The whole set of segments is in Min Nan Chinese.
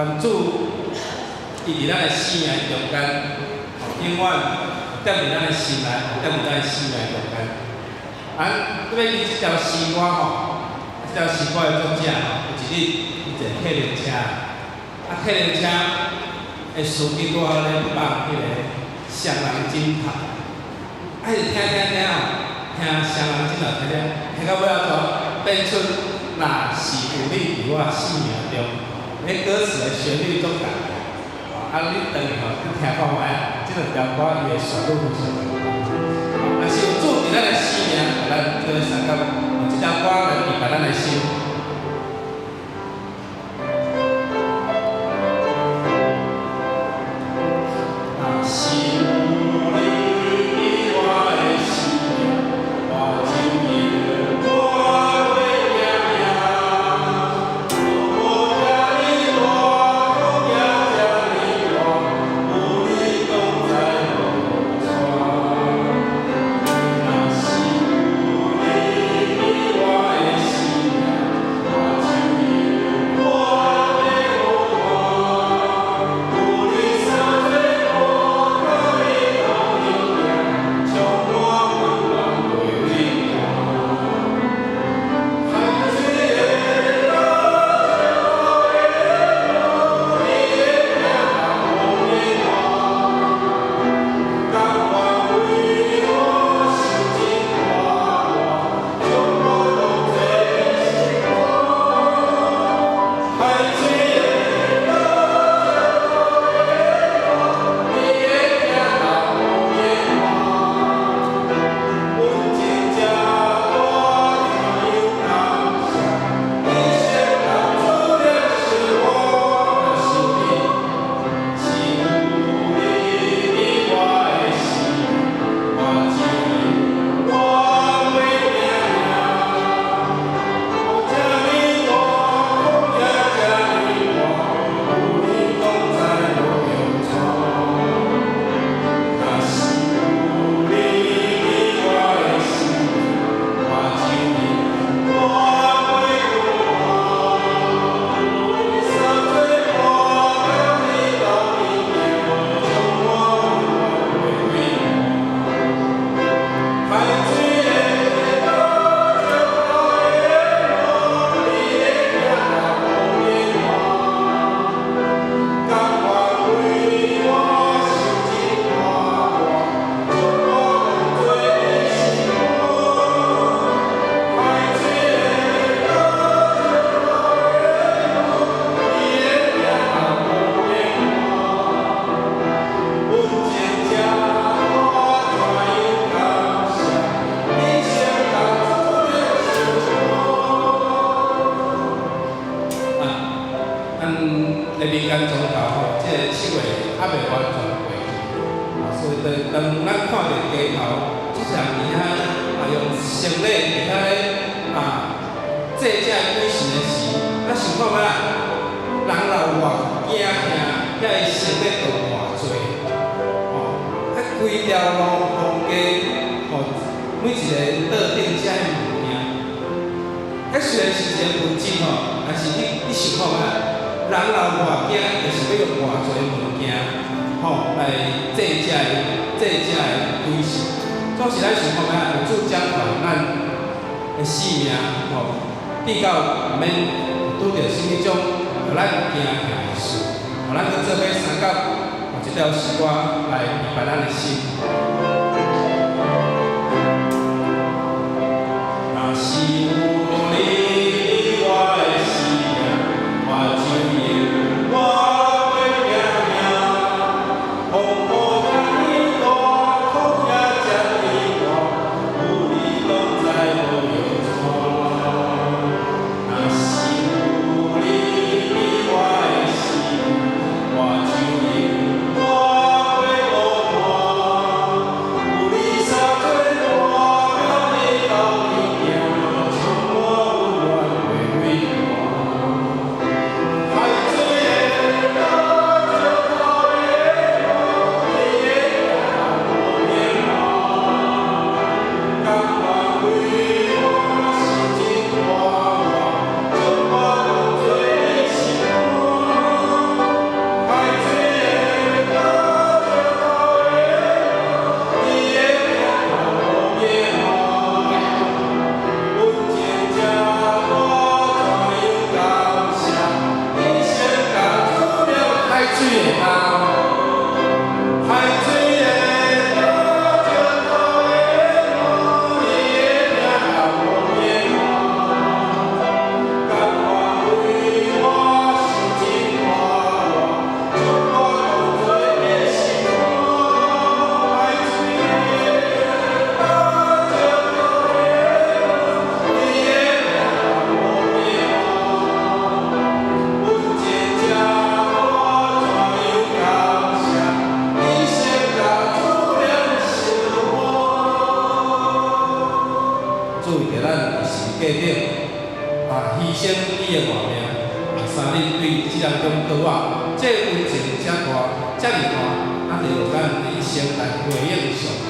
願主伊佇咱的生命中間，永遠踮佇咱的心內，踮佇咱的生命中間。啊，這欲記這條詩歌吼，這條詩歌的作者吼，有一日伊坐客運車，啊，客運車的司機拄好咧放彼個雙人枕頭，啊，伊聽聽聽吼，聽雙人枕頭聽聽，聽到尾仔怎變出若是有你佇我生命中，彼歌詞的旋律足仝的，啊，你轉去吼，去聽看覓啊，這兩條歌伊的旋律非常仝。若是有主佇咱的生命，咱做伙相共，用這條歌來預備咱的心。若是有你佇我的生命，我就永遠袂驚驚。風雨這呢大，苦也這呢大，有你同在無帶。若是有你佇我的生命，我就永遠袂孤單。有你相做伴，佮你同行，充滿溫暖袂冷。海水的浪，你的疼無變換，甘願為我受盡苦難，將我當作心肝。海水的浪，你的疼無變換，阮情這大，怎樣感謝？你先當主的是我，若是你，是有你佇我的生命，我就永遠袂驚驚。風這呢大，苦也這呢大，有你同在無用帶。若是有你佇我的生命，我就永遠袂孤單。有你相做伴，佮你同行，充滿溫暖袂冷。海水的浪，你的疼無變換，甘願為我受盡苦難，將我當作心肝。海水的浪，你的疼無變換，阮情這大，怎樣感謝？你先當主的是我。啊，咱的民間宗教吼，這個7月猶未完全過去，啊，所以當當咱看著街頭，這些人佇遐啊用牲禮佇遐咧啊祭這個鬼神的時，咱想看覓啊？人若有偌驚嚇，遐個牲禮就偌濟，吼，啊規條路皇家吼，每一個桌頂遮的物件，彼雖然是一個文字吼，但是你想看覓啊？人若有偌驚，就是欲用偌濟物件，吼，來祭這個祭這個鬼神。總是咱想看覓啊？有主掌權咱的性命，吼，比較毋免拄著啥物種予咱驚嚇的事，予咱去做伙相佮，用這條詩歌來預備咱的心。若是有你佇我的生命，我就永遠袂驚驚。風雨這呢大，苦也這呢大，有你同在無用帶。若是有你佇我的生命，我就永遠袂孤單。你的活命，啊，三日對這人中倒我，這恩情遮大，遮爾大，啊，就予咱的一生來回應上帝。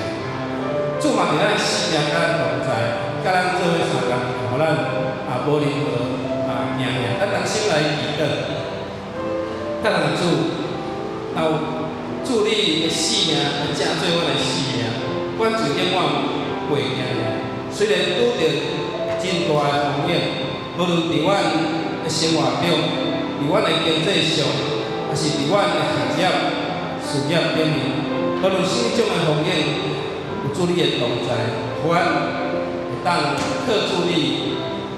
主嘛佇咱生命佮咱同在，佮咱做伙相共，予咱啊無任何啊驚嚇。咱同心來祈禱，感恩主，若有主你的生命來成做阮的生命，阮就永遠袂驚嚇。雖然拄著真大的風雨，無論佇阮的生活中，佇阮的經濟上，抑是佇阮的學業、事業頂面，無論啥物種的風雨，有主你的同在，予阮會當靠主你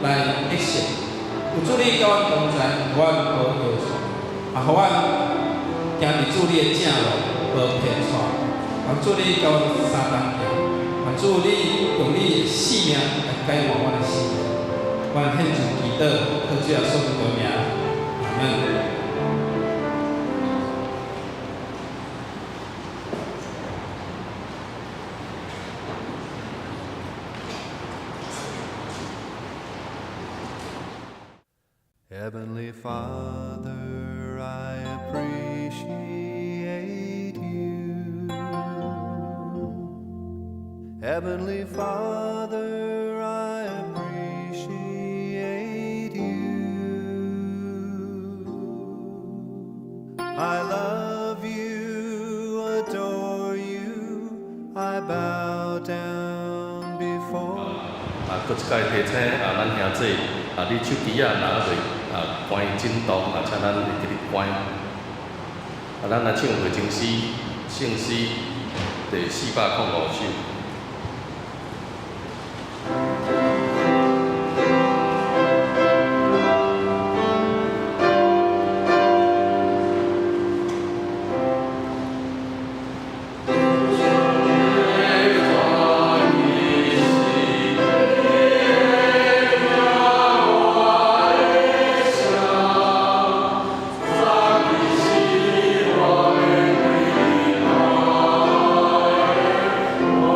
來得勝。有主你佮阮同在，予阮無搖錯，也予阮行佇主你的正路，無偏錯。願主你佮阮相同行，願主你用你的生命來改換阮的生命。阮獻上祈禱，靠主耶穌基督名，阿門。 Heavenly Father, I appreciate you. Heavenly Father, I appreciate you. I love you, adore you, I bow down before. 啊，閣一擺提醒啊，咱兄姊啊，你手機仔拿落啊，關震動啊，請咱會記得關。啊，咱來唱回情詩，聖詩第405首。我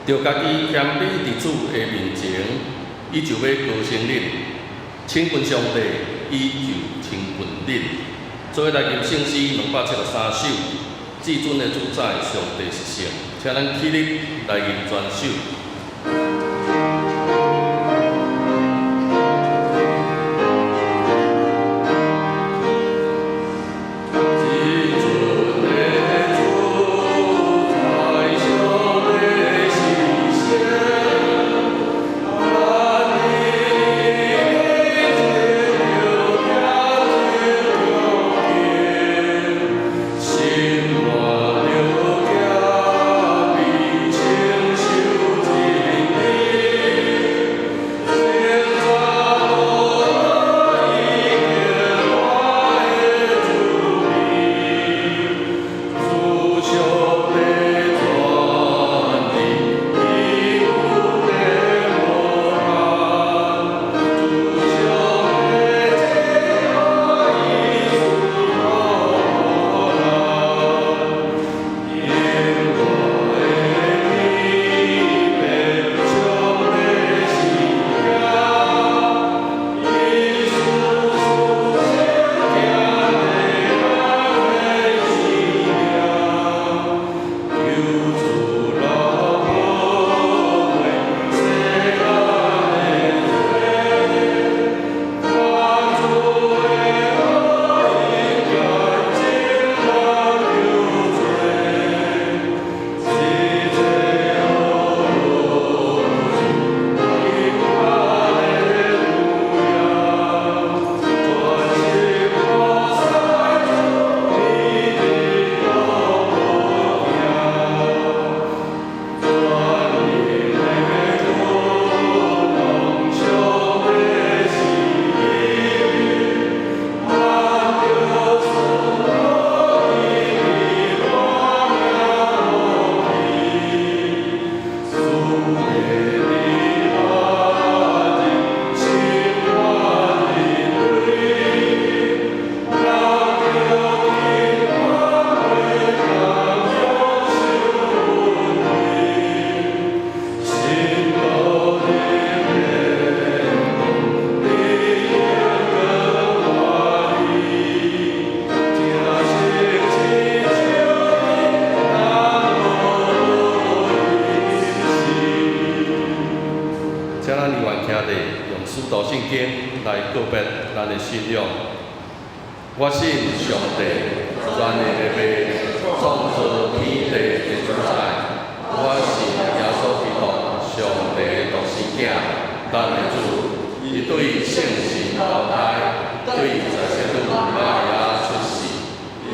著家己謙卑佇主的面前，伊就欲高升恁；親近上帝，伊就親近恁。做伙來吟聖詩273首，至尊的主宰，上帝是聖，請咱起立來吟全首。請咱兩位兄弟用使徒信經來告別咱的信仰。我信上帝，全能的父，創造天地的主宰。我信耶穌基督，上帝的獨生囝，咱的主。伊對聖神投胎，對在聖女瑪利亞出世，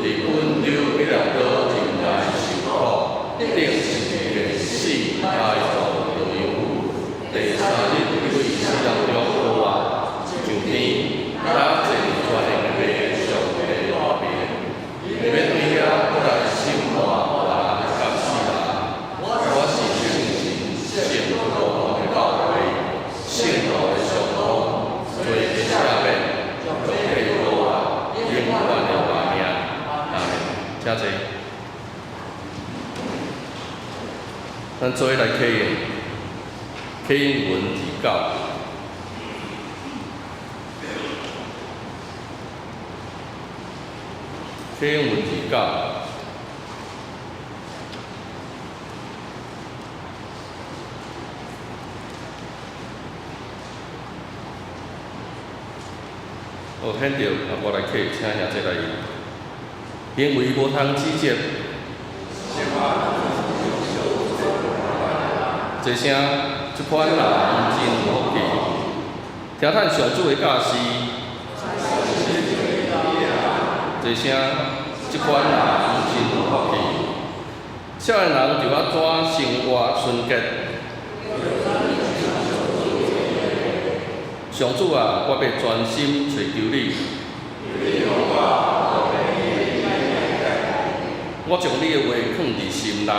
佇本丟彼拉多人來受苦，釘十字架死，埋葬落陰府。第三日對死人中復活，上天，也坐佇全能的父上帝右邊，伊欲對遐閣來審判活人佮死人。我信聖神，聖公共的教會，聖徒的相通，罪的赦免，肉體復活，永遠的活命。阿們。請坐。咱做伙來啟應，啟應文二九。啟應文二九。哦，顯著啊，我來啟，請兄弟來吟。行為無通指責。齊聲，這款人真有福氣，聽趁上主的教示。齊聲，這款人真有福氣。少年人著按怎生活純潔？上主啊，我欲專心揣求你。我將你的話囥佇心內。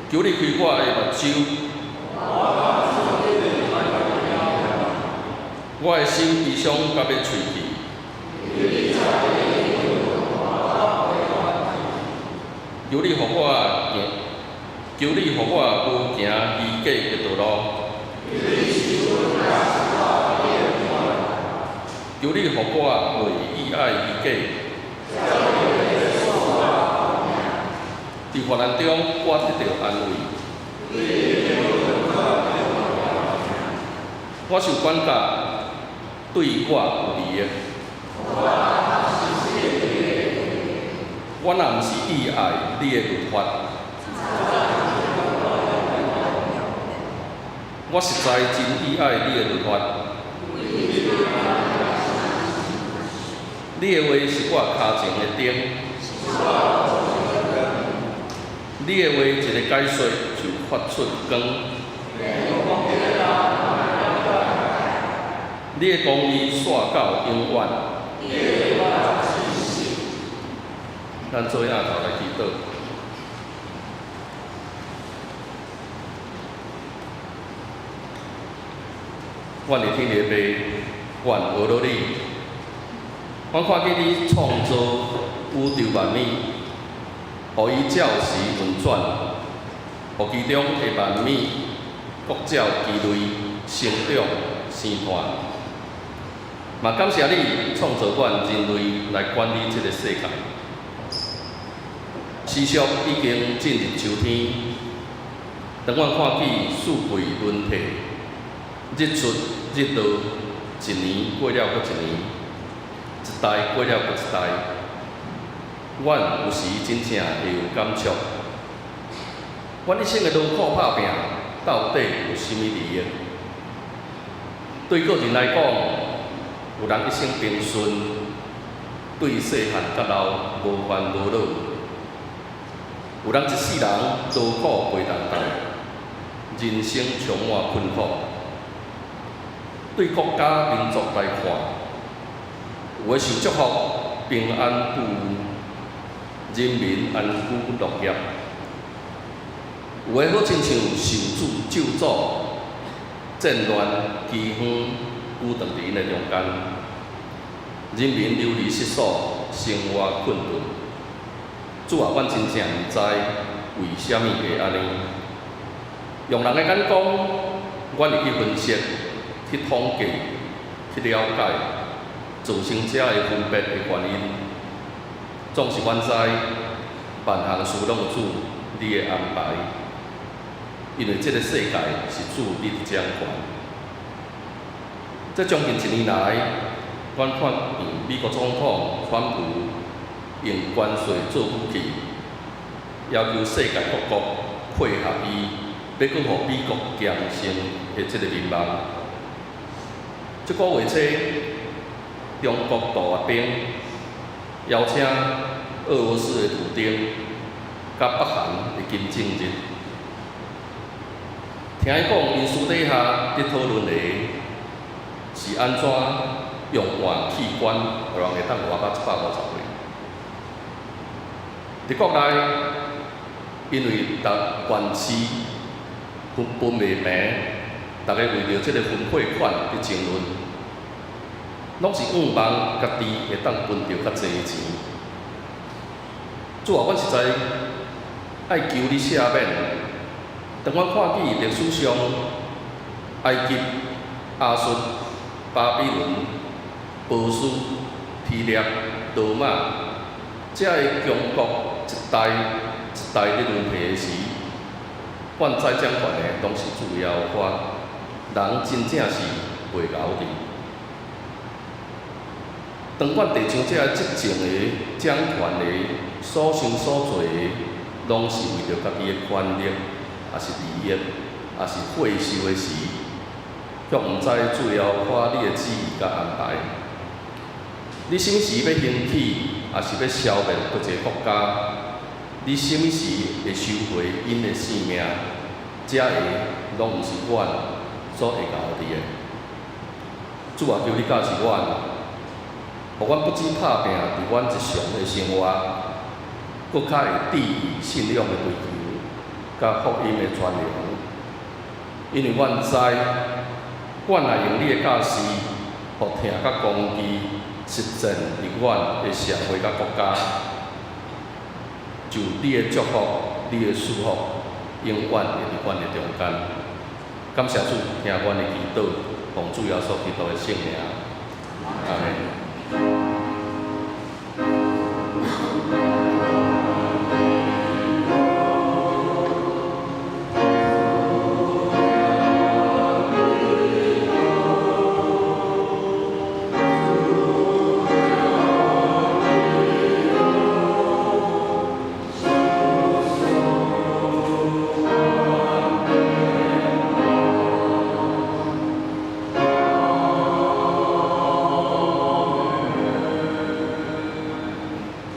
求你開我的目睭，我的心悲傷甲欲碎去。求你予我行，求你予我無行虛假的道路。求你予我袂喜愛虛假。佇患難中，我得著安慰。我受管教，對我有利的。我若毋是喜愛你的律法，我實在真喜愛你的律法。你的話是我跤前的燈。你的話一个解說就發出光。你的公義煞到永遠。咱做伙徛頭來祈禱。阮的天父爸，阮学了你。阮看見你創造宇宙萬物，予伊照時運轉，予其中的萬物各照其類生長生大。嘛感謝你創造阮人類來管理這个世界。時序已經進入秋天，當阮看見四季輪替，日出日落，一年過了閣一年，一代過了閣一代，阮有時真正會有感觸。阮一生的勞苦拍拚，到底有啥物利益？對個人來講，有人一生平順，對細漢到老無煩無惱；有人一世人勞苦背重擔，人生充滿困苦。對國家民族來看，有的受祝福，平安富裕，人民安居樂業；有的好親像受主咒詛，戰亂饑荒久斷佇𪜶的中間，人民流離失所，生活困頓。主啊，阮真正毋知為啥物會按呢。用人的眼光，阮會去分析、去統計、去了解造成這个分別的原因。總是阮知萬項事攏有主你的安排，因為這个世界是主你佇掌權。這將近一年來，阮看見美國總統川普用關稅做武器，要求世界各國配合伊，欲閣予美國強盛的這个願望。這个月初，中國杜月兵邀請俄羅斯的普丁佮北韓的金正日，聽伊講，𪜶私底下佇討論的是按怎用換器官，予人會當活到150歲。佇國內，因為逐縣市分分袂平，逐家為著這个分配款佇爭論，攏是向望家己會當分著較濟錢。主啊，阮實在愛求你赦免。當阮看見歷史上埃及、亞述、巴比倫、波斯、希臘、羅馬這个強國一代一代佇輪替的時，阮知掌權的攏是主耶和華，人真正是袂𠢕佇。當阮地上這个執政的、掌權的所想所做的，攏是為著家己的權力，抑是利益，抑是歲壽的時，卻毋知主耶和華你的旨意佮安排。你啥物時欲興起，抑是欲消滅佗一个國家？你啥物時會收回𪜶的性命？這个攏毋是阮所會𠢕佇的。主啊，求你教示阮，予阮不止拍拚佇阮日常的生活，閣較會注意信仰的追求，佮福音的傳揚。因為阮知，阮若用你的教示，予疼佮公義實踐佇阮的社會佮國家，就你的祝福、你的赐福，永遠會佇阮的中間。感謝主，聽阮的祈禱，奉主耶穌基督的聖名，阿們。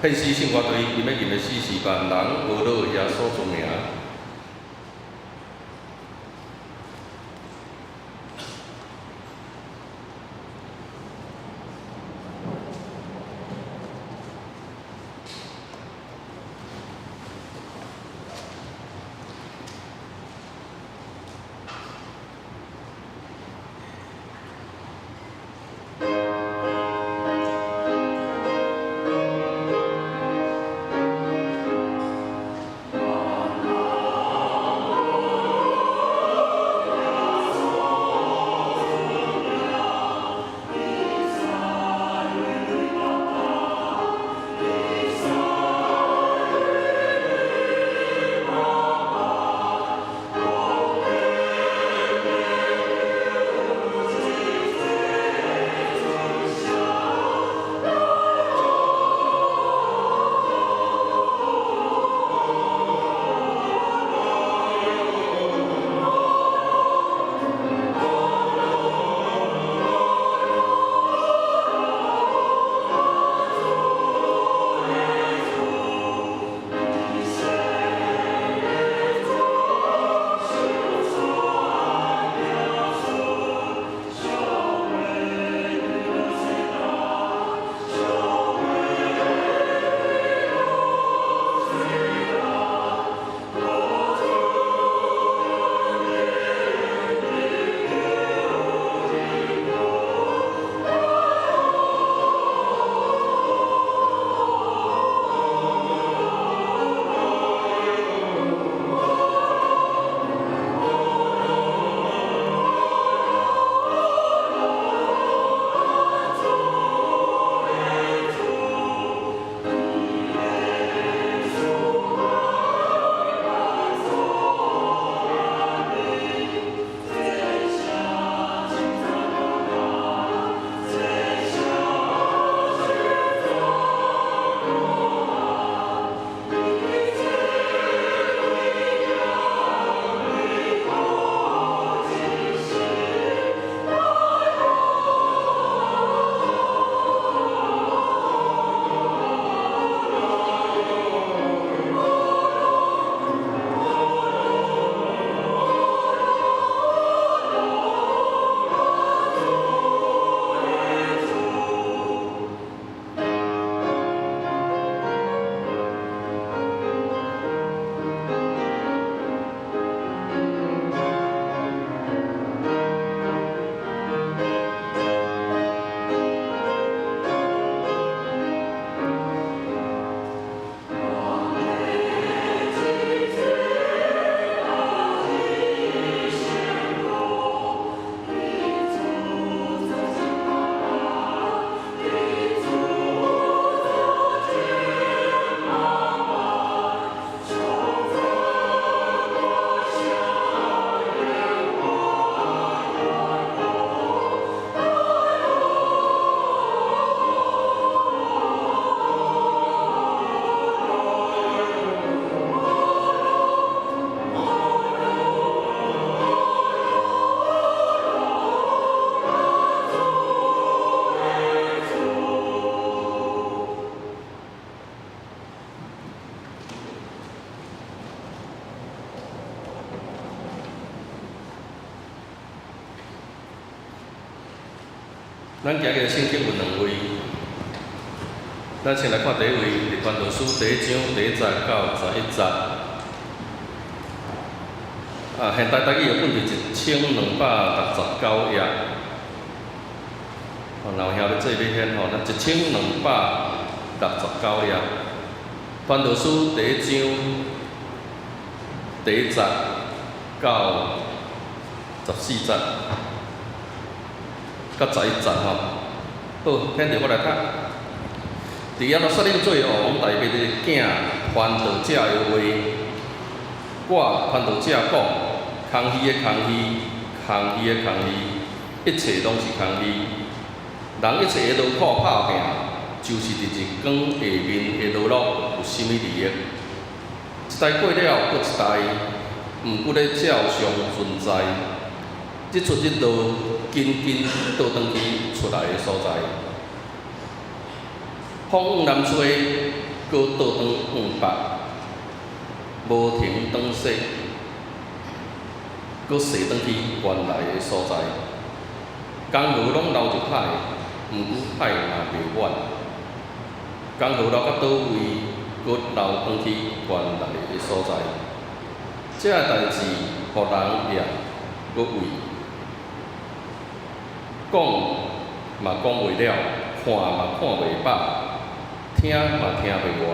獻詩聖樂隊，𪜶欲吟的詩是萬人呵咾耶穌尊名。咱今日聖經有兩位，咱先來看第一位，佇傳道書第一章第一節到11節。啊，現代台語譯本佇1269頁。哦，若有兄弟做欲獻吼，咱1269頁。傳道書第一章第一節到14節，甲11節吼。好，聽著我來讀。佇耶路撒冷做王大衛的囝傳道者的話，我傳道者講：空虛的空虛，空虛的空虛，一切攏是空虛。人一切的勞苦拍拚，就是佇日光下面的勞碌，有啥物利益？一代過了，閣一代，毋過咧照常存在。日出日落，緊緊倒轉去出來的所在。風往南吹，閣倒轉往北，無停轉逝，閣逝轉去原來的所在。江河攏流入海，毋過海嘛袂滿。江河流到佗位，閣流轉去原來的所在。這个代誌，予人掠閣畏，講嘛講袂了，看嘛看袂飽，聽嘛聽袂完。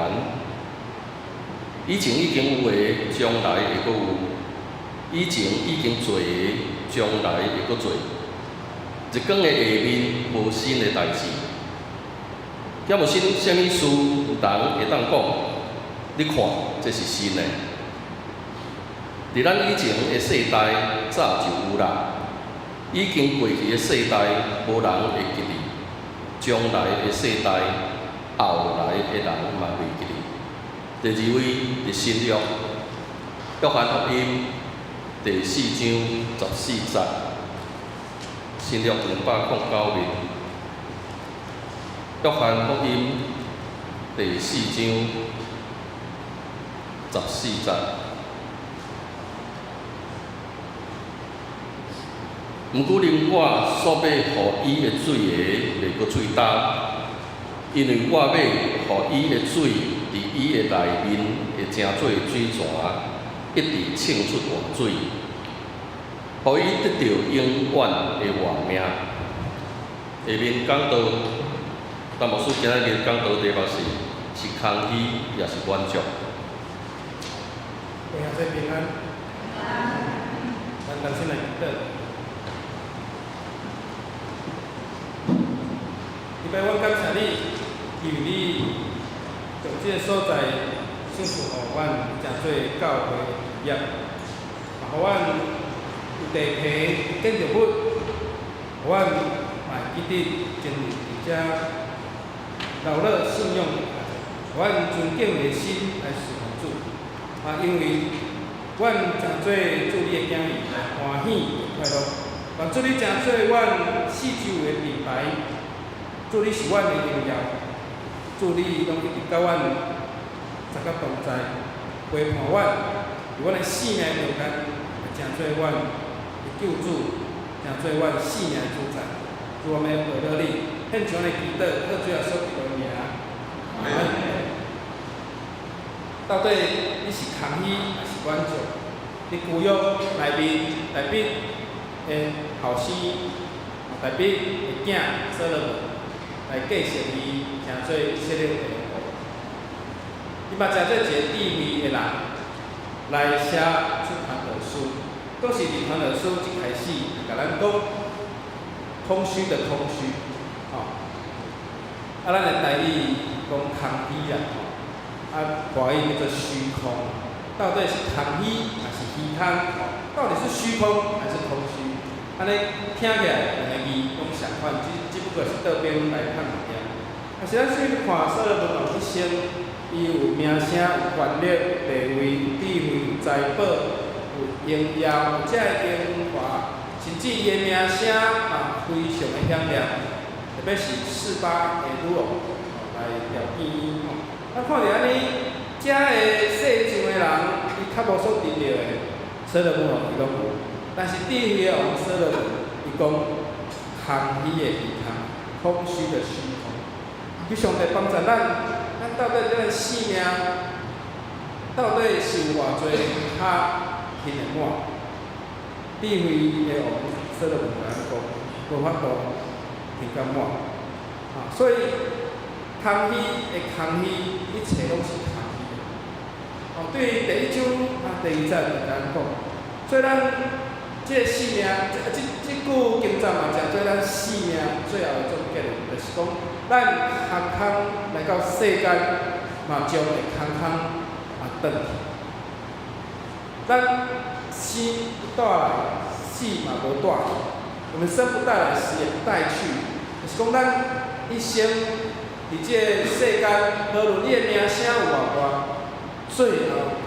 以前已經有的，將來會閣有；以前已經做的，將來會閣做。日光的下面無新的代誌，猶無新啥物事，人會當講，你看，這是新的。佇咱以前的世代早就有啦，已經過去的世代無人會記得，將來的世代後來的人嘛袂記得。第二位佇新約，約翰福音第四章14節，新約209面，約翰福音第四章十四節。毋過啉我所欲予伊的水的，袂閣喙焦，因為我欲予伊的水佇伊的內面會成做水泉，一直衝出活水，予伊得著永遠的活命。下面講道，陳牧師今仔日講道題目是：是空虛，抑是滿足？兄弟平安，咱同齊來祈禱。禮拜，阮感謝你，因為你將這个所在賞賜予阮，成做教會的業，嘛予阮有地皮、有建築物，予阮嘛會記得前日佇遮勞碌信仰，予阮尊敬的心來侍奉主。啊，因為阮成做主你的囝兒，歡喜快樂。願主你成做阮四周圍的盾牌。主你是阮的榮耀，主你攏一直佮阮十甲同在，陪伴阮，佇阮的生命中間，成做阮的救主，成做阮生命的主宰。主，我們要報到你，獻上的祈禱，靠主耶穌基督的名。阿們。到底你是空虛抑是滿足？佇舊約內面，大衛的後生，大衛的囝所羅門來繼承伊，成做以色列的王。伊嘛成做一個智慧的人，來寫出傳道書。都是佇傳道書一開始，共咱講空虛的空虛，吼。啊，咱的台語講空虛啦，吼。啊，華語叫做虛空。到底是空虛還是虛空？到底是虛空還是空虛？按呢聽起來兩個字攏相款，只不過是倒邊來看物件。啊，是咱水看所羅門王一生，伊有名聲、有權力、地位、有智慧、有財寶、有榮耀、有這个榮華，甚至伊的名聲嘛非常的響亮，特別是示巴的女王來召見伊吼。咱看著按呢，遮个世上的人，伊較無所得著的，所羅門王伊攏有。但是智慧的王所羅門，伊講空虛的虛空，空虛的虛空。求上帝幫助咱，咱到底咱的生命到底是有偌濟較添會滿？智慧的王所羅門共咱講，無法度添甲滿。啊，所以空虛的空虛，一切攏是空虛的。哦，對第一章啊，第二節就共咱講，所以咱這个生命，這這這句經節嘛，誠做咱生命最後的總結論，就是講，咱空空來到世間，嘛將會空空啊轉去。咱生帶來，死嘛無帶去。我們生不帶來，死也不帶去。就是講，咱一生佇這个世間，無論你的名聲有偌大，最後，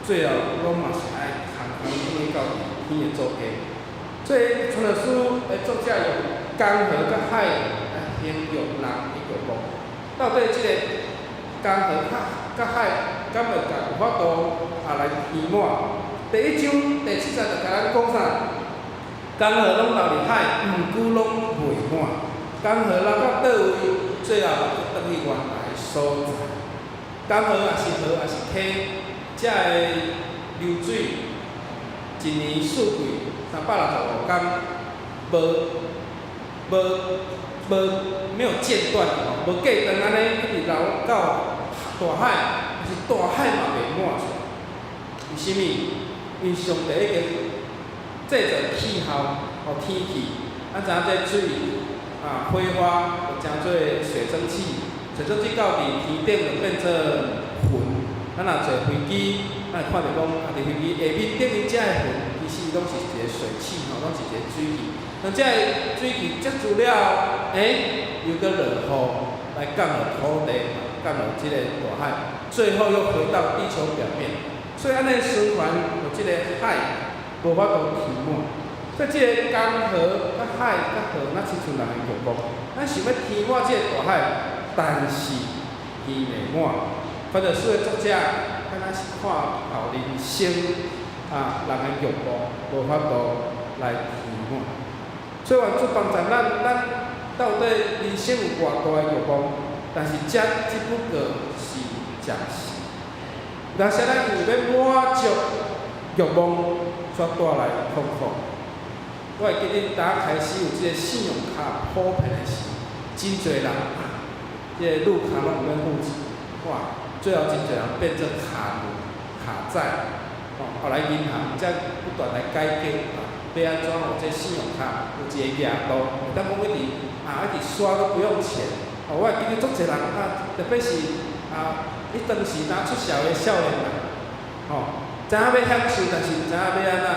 最後攏嘛是愛空空轉去到天的祖家。所以，傳道書的作者用江河佮海來形容人的欲望。到底這个江河佮海，敢會共有法度啊來填滿？第一章第七節就共咱講啥？江河攏流入海，毋過攏袂滿。江河流到佗位，最後嘛閣轉去原來所在。江河抑是河抑是溪，遮的流水，一年四季365天，無無無沒有間斷吼，無隔斷按呢一直流到大海，但是大海嘛袂滿出來。為啥物？因為上帝已經製造氣候予天氣，咱知影這水啊揮發，就成做水蒸氣，水蒸氣到佇天頂就變做雲。咱若坐飛機，咱會看著講，啊，佇飛機下面頂面遮的雲，其實攏是一個水汽吼，攏是一個水汽。當這個水汽積聚了後，欸，又閣落雨來降落土地，降落這個大海，最後又回到地球表面。所以按呢循環，予這個海無法度填滿。所以這个江河、佮海、佮河，若親像人的欲望，咱想欲填滿這个大海，但是填袂滿。反正書的作者，敢若是看透人生啊，人的欲望無法度來填滿。所以願主幫助咱，咱到底人生有偌大的欲望，但是這只不過是暫時。若是咱為欲滿足欲望，煞帶來痛苦。我會記得當開始有這个信用卡普遍的時，真濟人啊，這个路卡攏毋免付錢，哇！最後真濟人變做卡奴、卡債，哦，後來銀行才不斷來改革，啊，欲按怎予這信用卡有一个額度，會當講一直啊一直刷都不用錢。哦，我會記得足濟人啊，特別是啊，彼當時若出社會的少年人，吼，知影欲享受，但是毋知影欲按怎，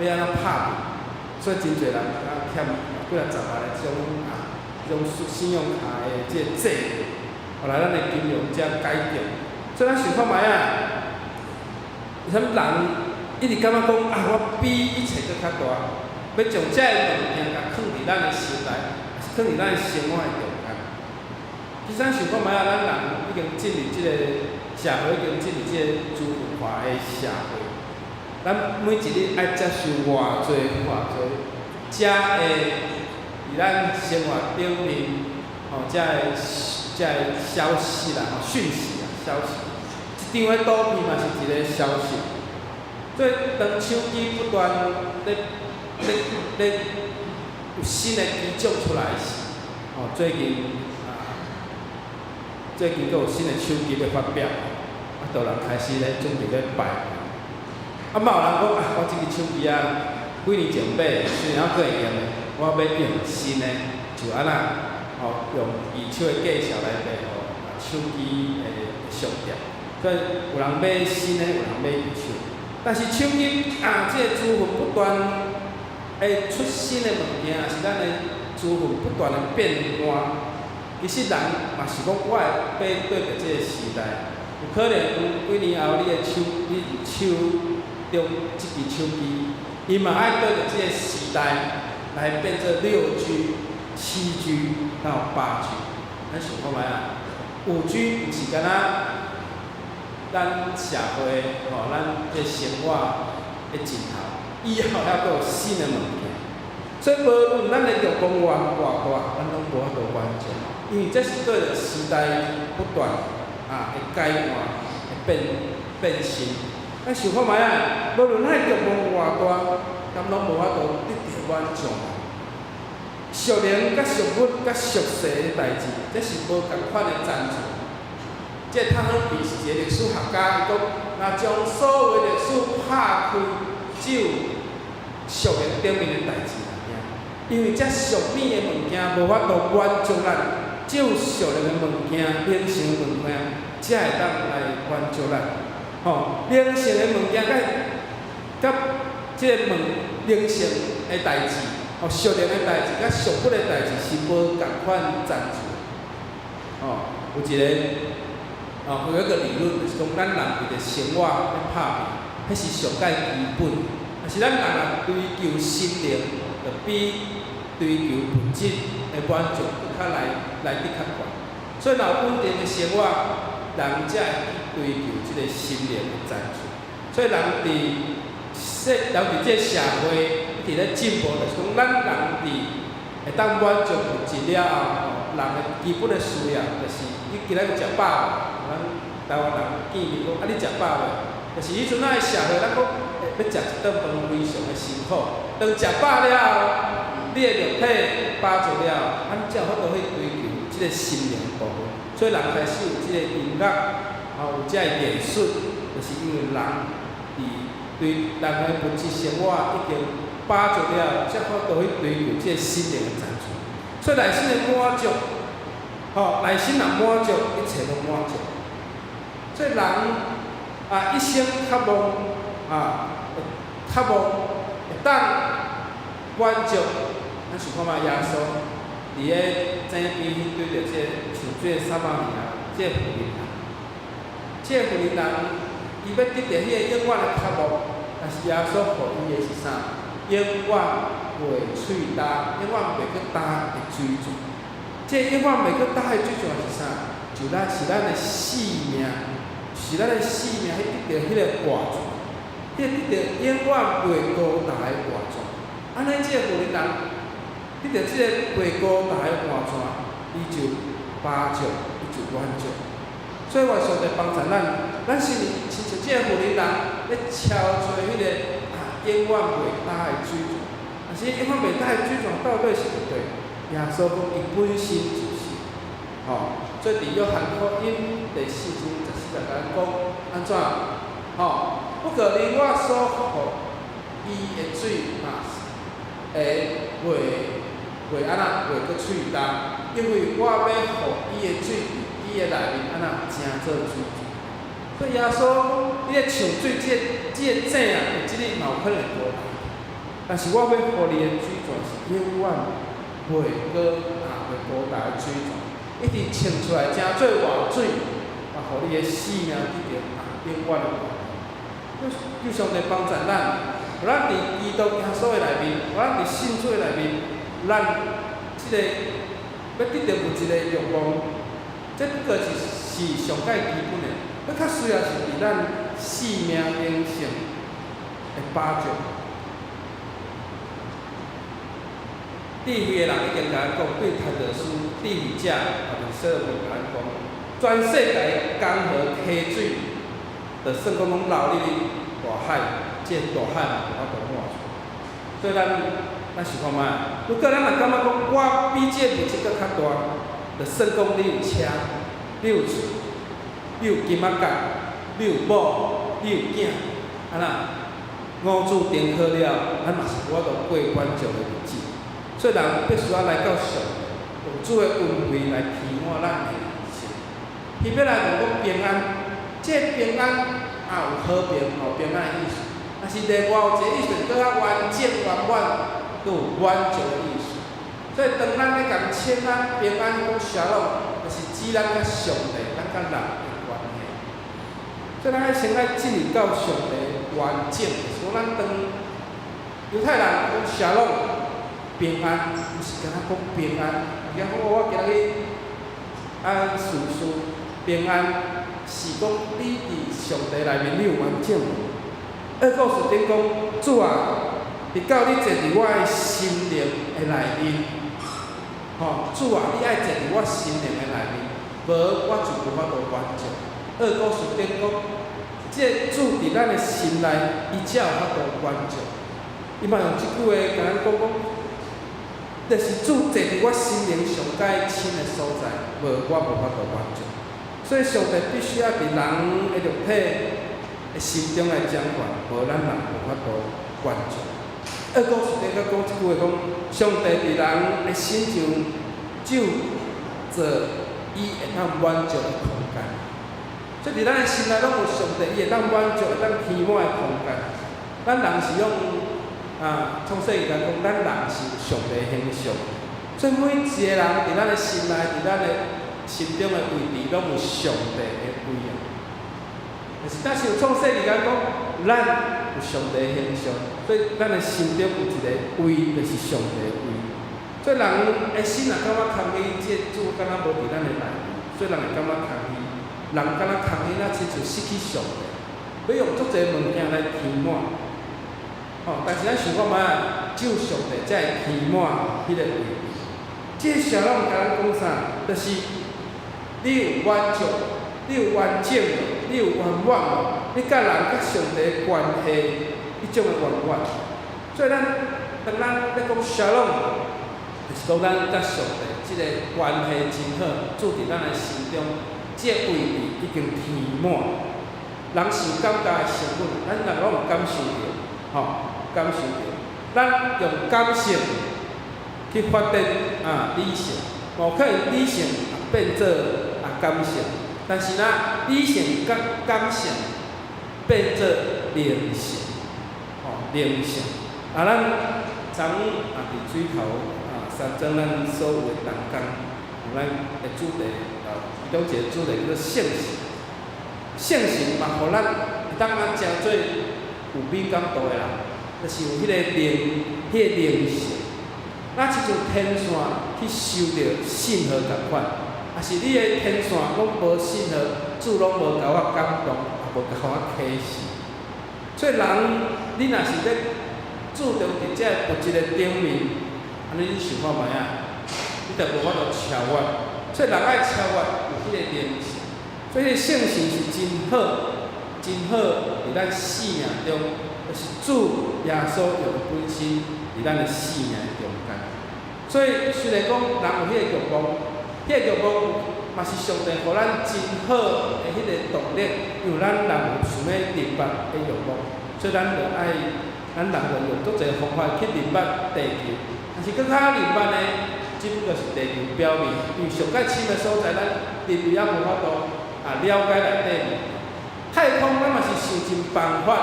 欲按怎拍拼，所以真濟人啊欠幾若十萬的這種啊，這種信用卡的這個債務，後來咱的金融才改革。所以咱想看覓啊，啥物人一直感覺講啊，我比一切閣較大，欲將這个物件共囥佇咱的心內，囥佇咱的生活的中間。其實咱想看覓啊，咱人已經進入這个社會，已經進入這個資訊化的社會。咱每一日愛接受偌濟偌濟，才會佇咱生活頂面，吼，才會消息啦，吼，訊息啦，消息。一張的圖片嘛是一个消息。所以當手機不斷咧咧咧有新的機種出來時，吼，最近啊，最近閣有新的手機欲發表，啊，就有人開始咧準備咧拜。啊，嘛有人講啊，我這支手機啊，幾年前買，雖然還閣會用的，我欲用新的，就按怎，吼，用二手的價數來賣予手機的商店。所以有人買新的，有人買二手。但是手機啊，這个資訊不斷會出新的物件，抑是咱的資訊不斷的變換。其實人嘛是講，我會對著這个時代，有可能幾年後你的手，你手中這支手機，伊嘛愛對著這个時代來變做6G、7G 到8G。咱想看覓啊？5G 毋是干焦咱社會吼，咱的生活的盡頭，以後還閣有新的物件。所以無論咱的欲望偌大，咱攏無法度完成，因為這是對著時代不斷啊的改換、的變變新。咱想看覓啊？無論咱的欲望偌大，敢攏無法度得著滿足。屬靈佮屬物佮屬世的代誌，這是無仝款的層次。這個湯亨比是一個歷史學家，伊講，若將所有歷史拍開，只有屬靈頂面的代誌爾。因為這屬靈的物件無法度滿足咱，只有屬靈的物件、靈性的物件，才會當來滿足咱。吼，靈性的物件佮佮這個物靈性的代誌，吼，屬靈的代誌佮屬骨的代誌是無仝款層次。吼，有一個，哦，有一個理論就是講，咱人為著生活咧拍拼，彼是上蓋基本。但是咱人若追求心靈，就比追求物質的滿足閣較來來得較懸。所以，若有穩定的生活，人才會去追求這個心靈的層次。所以，人佇世，人佇這個社會一直咧進步，就是講，咱人佇會當滿足物質了後，吼，人的基本的需要就是你今仔日食飽無？咱台灣人見面講，啊，你食飽未？就是彼陣仔的社會，咱講欲食一頓飯非常的辛苦。當食飽了後，你的肉體飽足了後，咱才有法度去追求這個心靈部分。所以人開始有這個音樂，吼，有這個藝術，就是因為人佇對人的物質生活已經飽足了，才有法度去追求這個心靈的層次。所以內心的滿足，吼，內心若滿足，一切攏滿足。所以人啊，一生渴望啊，渴望會當滿足。咱想看覓耶穌佇咧井邊彼對著這個搶水的撒瑪利亞這個婦人，這個婦人伊欲得著彼個永遠的渴望，但是耶穌予伊的是啥？永遠袂喙焦，永遠袂閣焦的水泉。這個永遠袂閣焦的水泉是啥？就咱是咱的生命，是咱的生命去得著彼個活泉，彼個得著永遠袂孤單的活泉。按呢，這個婦人得著這個袂孤單的活泉，伊就飽足，伊就滿足。所以願上帝幫助咱，咱是毋是親像這個婦人咧敲揣彼個啊永遠袂焦的水泉？但是永遠袂焦的水泉到底是毋對？耶穌講伊本身就是，吼。所以佇約翰福音第四章14節共咱講按怎？吼，不過你我所予伊的水嘛是會袂袂按怎袂閣喙焦，因為我欲予伊的水佇伊的內面按怎成做水泉。所以耶穌講，你咧搶水這個這個井啊，有這個嘛有可能會孤單。但是我欲予你的水泉是永遠袂閣啊袂孤單的水泉，一直衝出來成做活水，啊，予你的生命得著啊永遠的活。求上帝幫助咱，予咱佇基督耶穌的內面，予咱佇信主的內面，咱這個欲得著物質的慾望，這不過是是上蓋基本的，閣較需要是佇咱生命靈性的飽足。智慧的人已經共咱講，對陳老師、智慧者，也就是所羅門共咱講，全世界江河溪水，就算講攏流入去大海，這個大海嘛無法度滿出。所以咱咱想看覓，如果咱若感覺講我比這個物質閣較大，就算講你有車，你有厝，你有金仔角，你有某，你有囝，按怎五子登科了，咱嘛是無法度過滿足的日子。所以人必須愛來到上帝，用主的恩惠來填滿咱的人生。希伯來文講平安，這個平安也有和平吼平安的意思。但是另外有一個意思，閣較完整圓滿，閣有滿足的意思。所以當咱咧共請安平安講 Shalom，就是指咱佮上帝、咱佮人的關係。所以咱愛先愛進入到上帝完整，就是講咱當猶太人講 Shalom 平安，毋是干焦講平安。伊講我今仔日啊，事事平安，是講你佇上帝內面你有完整無？厄故事頂講，主啊，直到你坐佇我的心靈的內面，吼，主啊，你愛坐佇我心靈的內面，無我就無法度完整。厄故事頂講，這個主佇咱的心內，伊才有法度完整。伊嘛用這句話共咱講講，就是主坐佇我心靈上蓋深的所在，無我無法度滿足。所以上帝必須愛佇人的肉體的心中來掌權，無咱人無法度完全。厄古斯丁閣講一句話講，上帝佇人的心上就做伊會當滿足的空間。所以佇咱的心內攏有上帝，伊會當滿足、會當填滿的空間。咱人是用啊，創世記來講，咱人是有上帝的形象。所以每一個人佇咱的心內，佇咱的心中的位置，攏有上帝的位啊。但是有創世記講，咱有上帝的形象，所以咱的心中有一個位，就是上帝的位。所以人的心若感覺空虛，這個主敢若無佇咱的內面，所以人會感覺空虛。人敢若空虛，若親像失去上帝，欲用足濟物件來填滿。吼，但是咱想看覓啊？只有上帝才會填滿彼個位置。這個小人共咱講啥？就是你有滿足，你有完整，你有圓滿，你佮人佮上帝的關係，彼種的圓滿。所以咱當咱咧講 Shalom，就是講咱佮上帝這個關係真好，住佇咱的心中，這個位置已經填滿。人是有感覺的生物，咱人攏有感受著，吼，感受著。咱用感性去發展啊理性，無可能理性變做啊感性，但是呢，理性佮感性變做靈性，吼，靈性。啊，咱昨昏啊佇水頭啊三莊，咱所有的同工，有咱的主題啊，其中一個主題叫做聖神。聖神嘛，予咱會當啊成做有敏感度的人，就是有彼個靈，彼個靈性。咱親像天線去收著信號仝款，若是你的天線攏無信號，主攏無共我感動，也無共我啟示。所以人，你若是咧注重佇這個物質的頂面，按呢你想看覓啊？你就無法度超越。所以人愛超越有彼個靈性，所以聖神是真好，真好佇咱生命中，就是主耶穌用本身佇咱的生命中間。所以雖然講人有彼個慾望，彼個慾望嘛是上帝予咱真好的彼個動力，因為咱人有想欲認捌的慾望，所以咱就愛，咱人就用足濟方法去認捌地球。但是閣較認捌呢，只不過是地球表面，因為上蓋深的所在，咱人類猶無法度啊了解內底物。太空咱嘛是想盡辦法，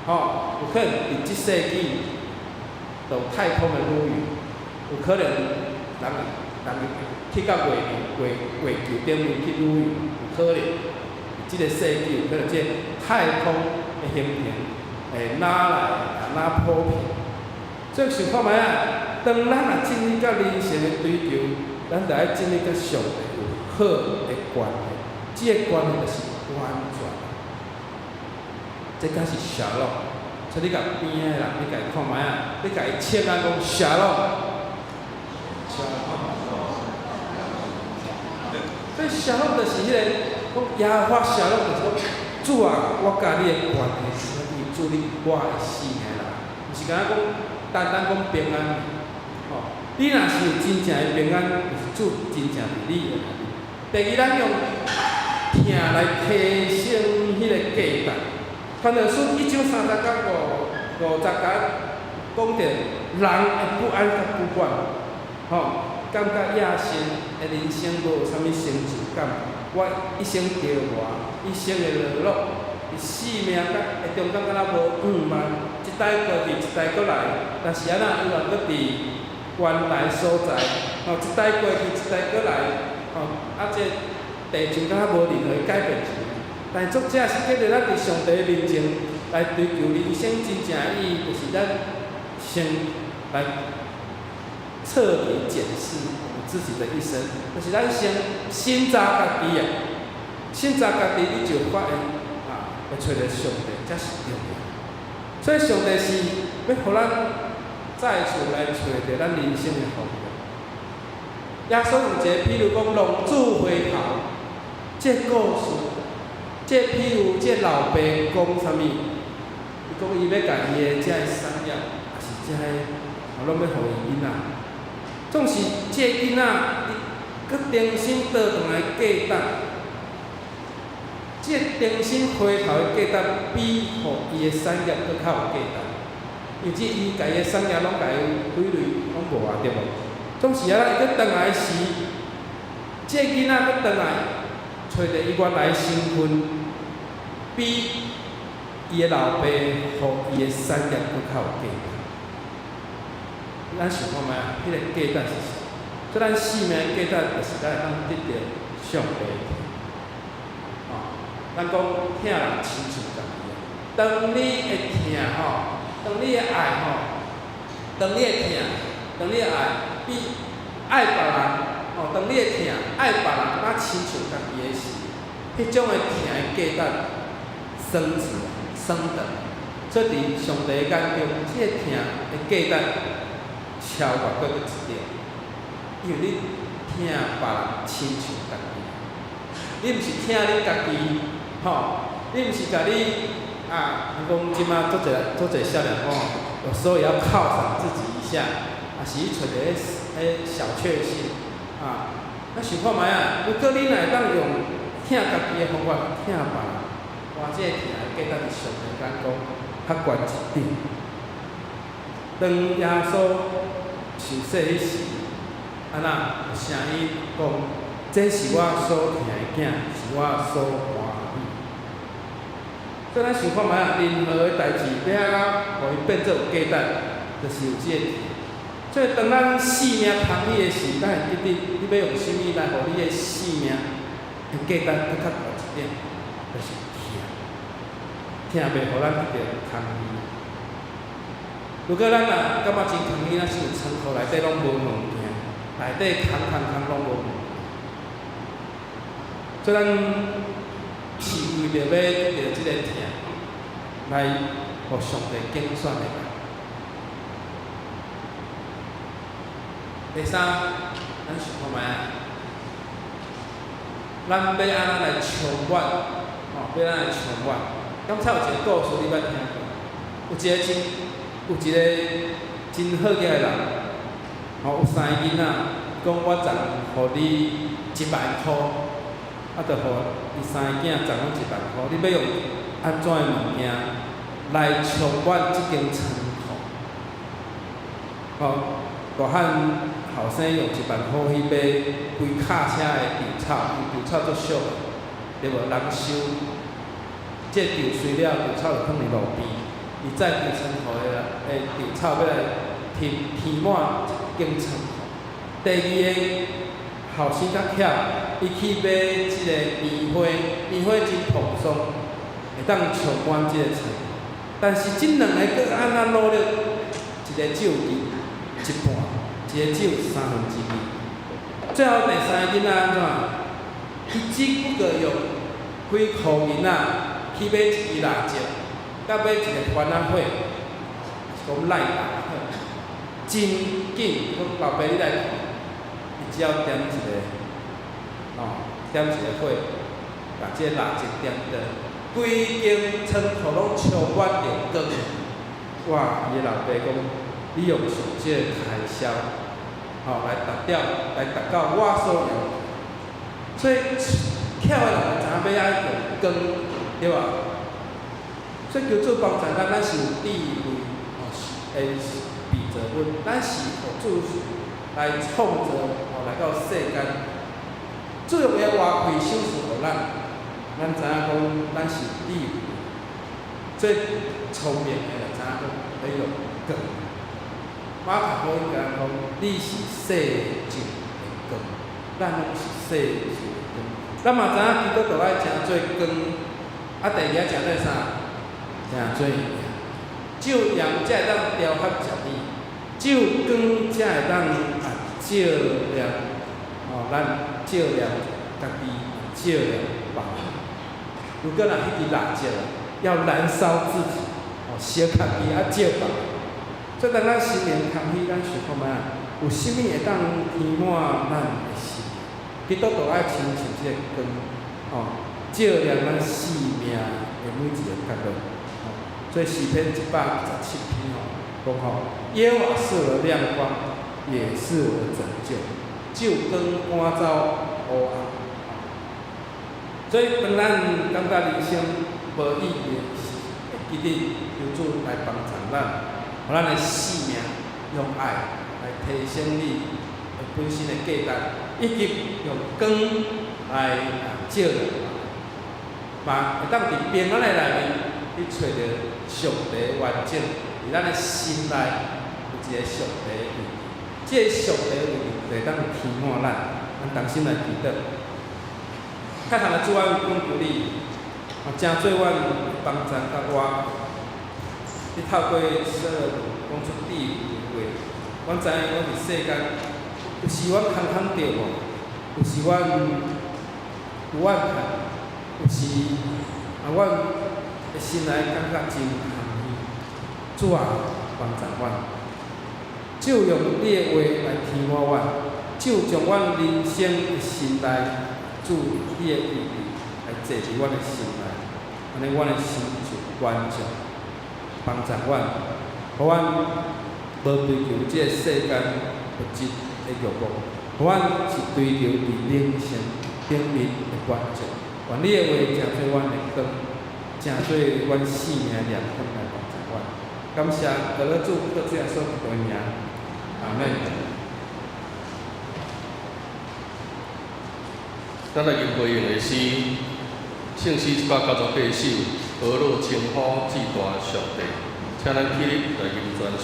吼，有可能佇這世紀就有太空的旅遊，有可能人去到月月月球頂面去旅遊，有可能。佇這個世紀有可能這個太空的行程會哪來啊哪普遍。所以想看覓啊？當咱若進入到人生的追求，咱就愛進入佮上帝有好的關係。這個關係就是完全，這才是 Shalom。所以你共邊仔的人，你共伊看覓啊？你共伊請安講 Shalom。Shalom。所以 Shalom 就是彼個講耶和華 Shalom，就是講主啊，我佮你的關係是啥物？主你我的生命內，毋是干焦講單單講平安。吼，你若是有真正的平安，就是主真正佇你的內面。第二，咱用疼來提升彼個價值。傳道書一章三節到五節甲講著人的不安佮不滿，吼，感覺野生的人生無啥物成就感。我一生著磨，一生的勞碌，佇生命甲的中間敢若無盼望，一代過去，一代閣來，但是按怎猶原閣佇原來所在，吼，一代過去，一代閣來，吼，啊，這地球敢若無任何改變。但是作者是叫做咱佇上帝面前來追求人生真正的意義，就是咱先來徹底檢視我們自己的一生，就是咱先審查家己啊，審查家己，你就發現啊，會揣著上帝才是重要。所以上帝是欲予咱再次來揣著咱人生的方向。耶穌有一個比喻講浪子回頭，這個故事，這比喻，這老爸講啥物？伊講伊欲共伊的這个產業，抑是這个，啊，攏欲予伊囡仔。總是這个囡仔，伊閣重新倒轉來價值，這个重新回頭的價值，比予伊的產業閣較有價值。因為這伊家己的產業攏共伊毀類，攏無啊，對無？總是啊，伊閣轉來時，這个囡仔閣轉來，揣著伊原來身份，比伊的老爸予伊的產業閣較有價值。咱想看覓啊？彼個價值是啥？所以咱生命的價值，就是咱會當得著上帝的疼。哦，咱講疼人親像家己啊。當你會疼吼，當你的愛吼，當你的疼，當你的愛比愛別人吼，當你的疼愛別人，若親像家己的時，彼種的疼的價值升值升等。所以佇上帝的眼中，這個疼的價值超越過閣一點，因為你疼別人親像家己，你毋是疼你家己，吼，你毋是共你啊，人講這馬足濟足濟少年講，有時候也要犒賞自己一下，啊是去揣一个彼小確幸，啊，咱想看覓啊？如果你若會當用疼家己的方法疼別人，哇，這個疼的價值佇上帝眼光較懸一點。當耶穌受洗彼時，按怎有聲音講：這是我所疼的囝，是我所歡喜。所以咱想看覓啊？任何的代誌欲按怎予伊變做有價值，就是有這個疼。所以當咱生命空虛的時，咱會記得你欲用啥物來予你的生命的價值閣較懸一點，就是疼。疼袂予咱得著空虛。如果咱若感覺真空虛，咱是有倉庫內底攏無物件，內底空空空攏無物件。所以咱是為著欲得著這個疼，來予上帝揀選的人。第三，咱想看覓啊？咱欲按怎來充滿？吼，欲按怎來充滿？敢才有一個故事你捌聽過？有一個真好額的人，吼，有三个囡仔，講我贈予你1萬箍，啊，就予伊三个囝贈阮一萬箍，你欲用按怎的物件來充滿這間倉庫？吼，大漢後生用一萬箍去買規卡車的稻草，因為稻草足俗，對無？人收這稻穗了，稻草就囥佇路邊。伊載規倉庫的稻草欲來填填滿這間倉庫。第二个後生較巧，伊去買這个棉花，棉花真蓬鬆，會當充滿這個倉。但是這兩個閣按怎努力，一個只有一半，一個只有三分之二。最後第三个囡仔按怎？伊只不過用幾箍銀仔去買一支蠟燭，佮買一个番仔火，是講 lighter，真緊，講老爸你來看，伊只要點一个，吼，點一个火，共這個蠟燭點著，規間倉庫攏充滿著光。哇！伊的老爸講，你用上少的開銷，吼，來達到我所要求。所以巧的人就知影欲按怎用光，對無？所以求主幫助咱，咱是有智慧，吼，會被造物，咱是予主來創造，吼，來到世間。主用伊的活氣賞賜予咱，咱知影講咱是有智慧，最聰明的就知影講欲用光。馬可福音共咱講，你是世上的光，咱攏是世上的光。咱嘛知影基督徒愛成做光，啊，第二愛成做啥？成做鹽。只有鹽才會當調和食物，只有光才會當啊照亮，吼，咱照亮家己，照亮別人。如果若彼支蠟燭要燃燒自己，哦，燒家己啊照別人。所以當咱心靈空虛，咱想看覓啊？有啥物會當填滿咱的心？基督徒愛親像這个光，吼，照亮咱生命的每一個角落。所以詩篇127篇吼，講吼，耶和華是我的亮光，也是我的拯救，只有光趕走烏暗。所以當咱感覺人生無意義的時，會記得求主來幫助咱，予咱的生命用愛來提升你的本身的價值，以及用光來照亮，嘛會當佇平安的內面去揣著上帝完整，佇咱的心內有一个上帝的位置，這个上帝的位置就會當填滿咱，咱同心來祈禱。敬虔的主，阮懇求你，成做阮幫贊佮倚靠。你透過所羅門講出智慧的話，阮知影阮佇世間，有時阮空空著無，有時阮有怨恨，有時阮的心內感覺真空虛。主啊，幫助阮，就用你的話來填滿阮，就將阮人生的心內主你的意義來坐佇阮的心內，按呢阮的心就完全幫助阮，予阮無追求這个世間物質的慾望，予阮是追求佇靈性頂面的滿足。願你的話成做阮的光，成做阮生命的亮光來幫助阮。感謝得了主，靠主耶穌基督的名，阿門。咱來吟回應的詩，聖詩198首，何樂稱呼至大上帝，請咱起立來吟全首。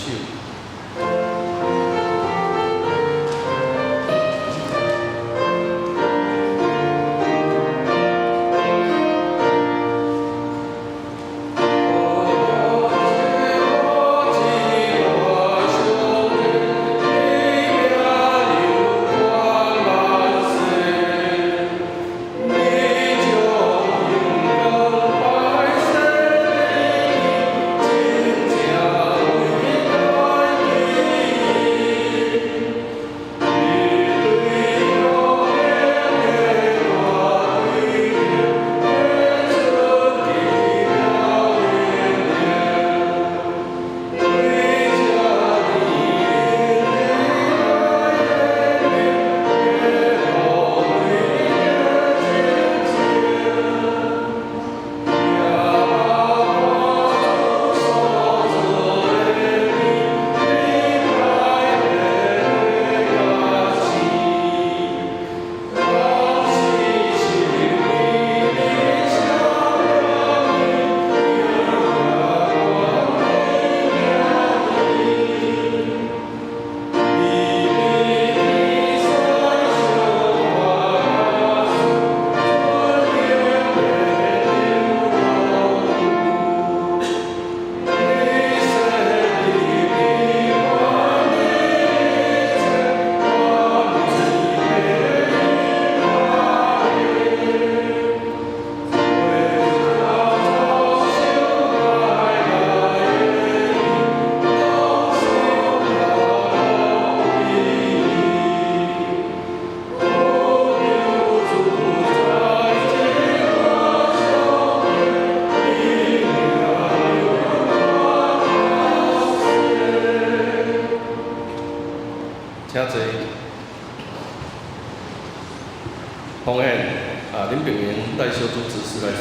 請坐。奉獻啊，林炳明帶小組執事來說。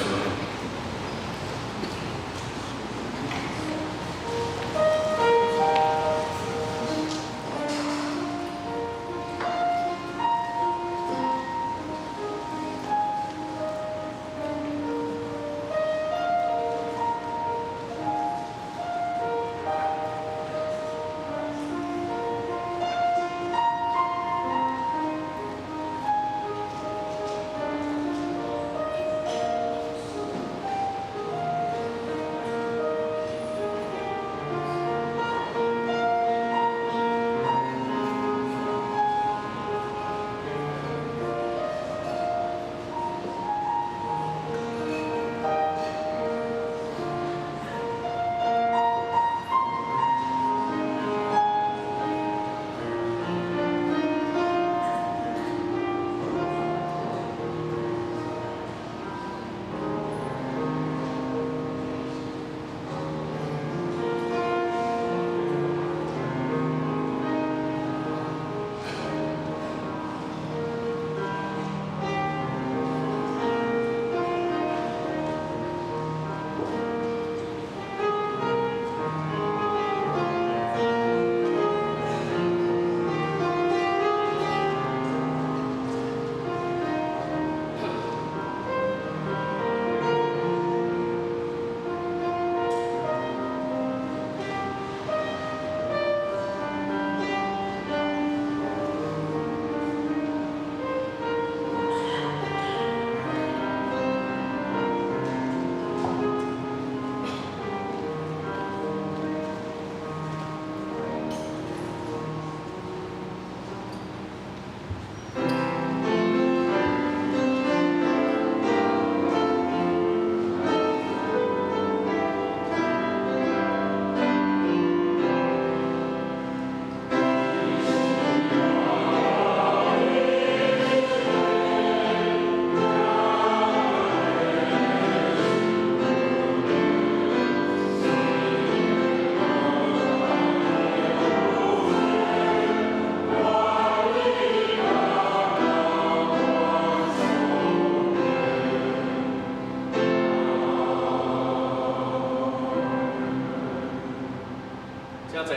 請坐。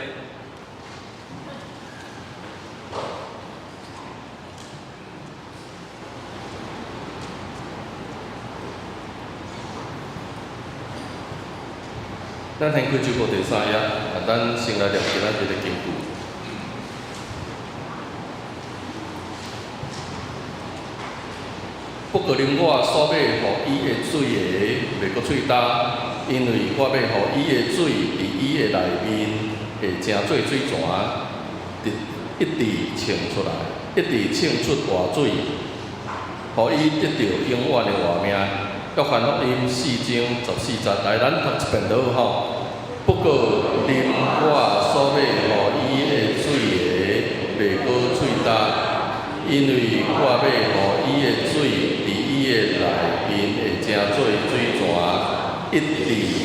咱先開周報第三頁，啊，咱先來念今仔日的經句。不過啉我所欲予伊的水的，袂閣喙焦，因為我欲予伊的水佇伊的內面會成做水泉，一直衝出來，一直衝出活水，予伊得著永遠的活命。約翰福音四章十四節，來，咱讀一遍就好吼。不過啉我所欲予伊的水的，袂閣喙焦，因為我欲予伊的水佇伊的內面會成做水泉，一直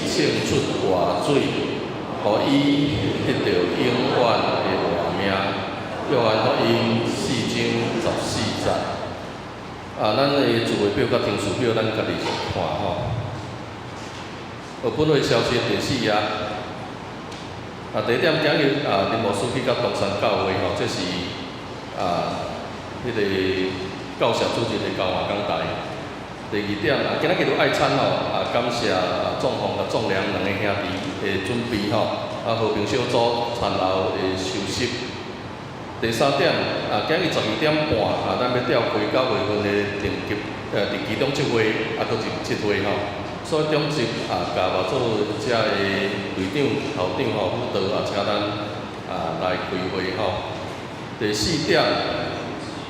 衝出活水，予伊得著永遠的活命。約翰福音四章十四節。啊，咱的聚會表佮程序表，咱家己看吼。本會消息第四頁。啊，第一點，今日啊，林牧師去到東山教會吼，這是啊，彼個教社主任的交換講台。第二點啊，今仔日有愛餐吼，啊，感謝壯鳳佮壯良兩个兄弟的準備吼，啊，和平小組餐後的休息。第三點，啊，今日12點半，啊，咱欲召開9月份的定級，佇其中七會，啊，閣是七會吼。所以長執啊，共偌做遮的隊長、校長吼，輔導啊，請咱啊來開會吼。第四點，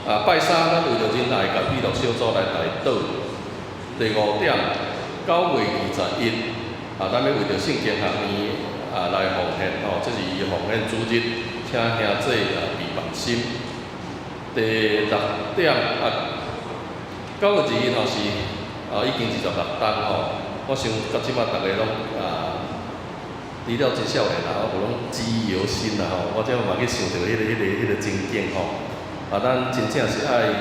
啊，拜三咱為著仁愛佮喜樂小組來代禱。第五點，9月21，啊，咱欲為著聖經學院啊來奉獻吼，這是奉獻主日，請兄姊啊備放心。第六點啊，9月21吼是啊已經26冬吼，我想到這擺逐个攏啊，除了真少年啦，我攏記憶猶新啦吼，我這嘛去想著彼個情景吼，啊，咱真正是愛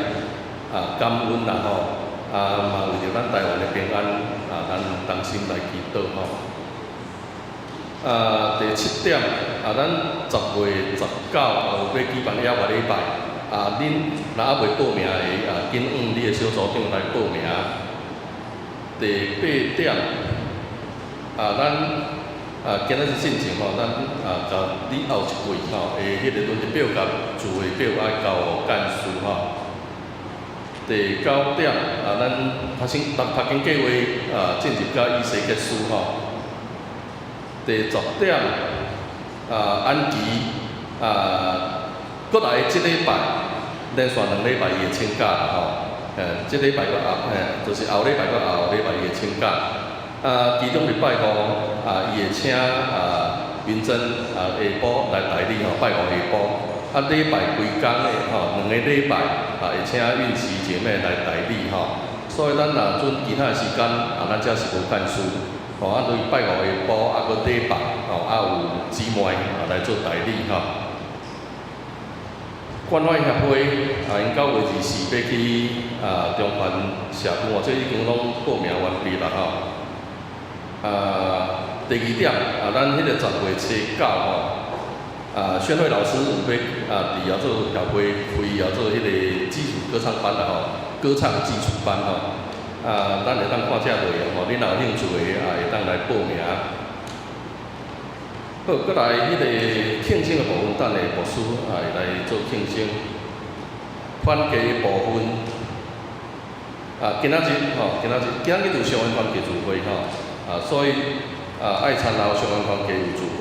啊感恩啦吼，啊嘛為著咱台灣的平安啊，咱同心來祈禱吼。啊，第七點，啊，咱10月19啊有欲舉辦野外禮拜，啊，恁若猶未報名的，啊，緊往你的小組長來報名。第八點，啊，咱啊今仔日進前吼，咱啊共你後一季吼的彼個輪值表佮聚會表愛交予幹事吼。第九點，啊，咱讀經讀讀經計劃啊進入到以西結書吼。第十點，啊，安琪啊，閣來這禮拜連續兩禮拜伊會請假啦吼，這禮拜閣後，就是後禮拜閣後禮拜伊會請假。啊，其中禮拜五啊，伊會請啊雲珍啊下晡來代理吼，拜五下晡。啊，禮拜規工的吼，兩個禮拜啊會請韻琪姐妹來代理吼。所以咱若準其他的時間啊，咱遮是無幹事。吼，啊，對拜五下晡啊，閣禮拜吼，啊有姊妹啊來做代理吼。關懷協會啊，𪜶9月24欲去啊中環社區哦，這已經攏報名完畢啦吼。啊，第二點啊，咱彼個10月初9吼，啊，宣慧老師有欲啊，佇遐做協會開啊做彼個基礎歌唱班啦吼，歌唱基礎班吼。啊，咱會當看這內容吼，恁若有興趣的啊，會當來報名。好，閣來彼個慶生的部分，等下牧師啊會來做慶生。團契的部分，啊，今仔日吼，今仔日有相關團契聚會吼，啊，所以啊，愛餐後相關團契有聚會。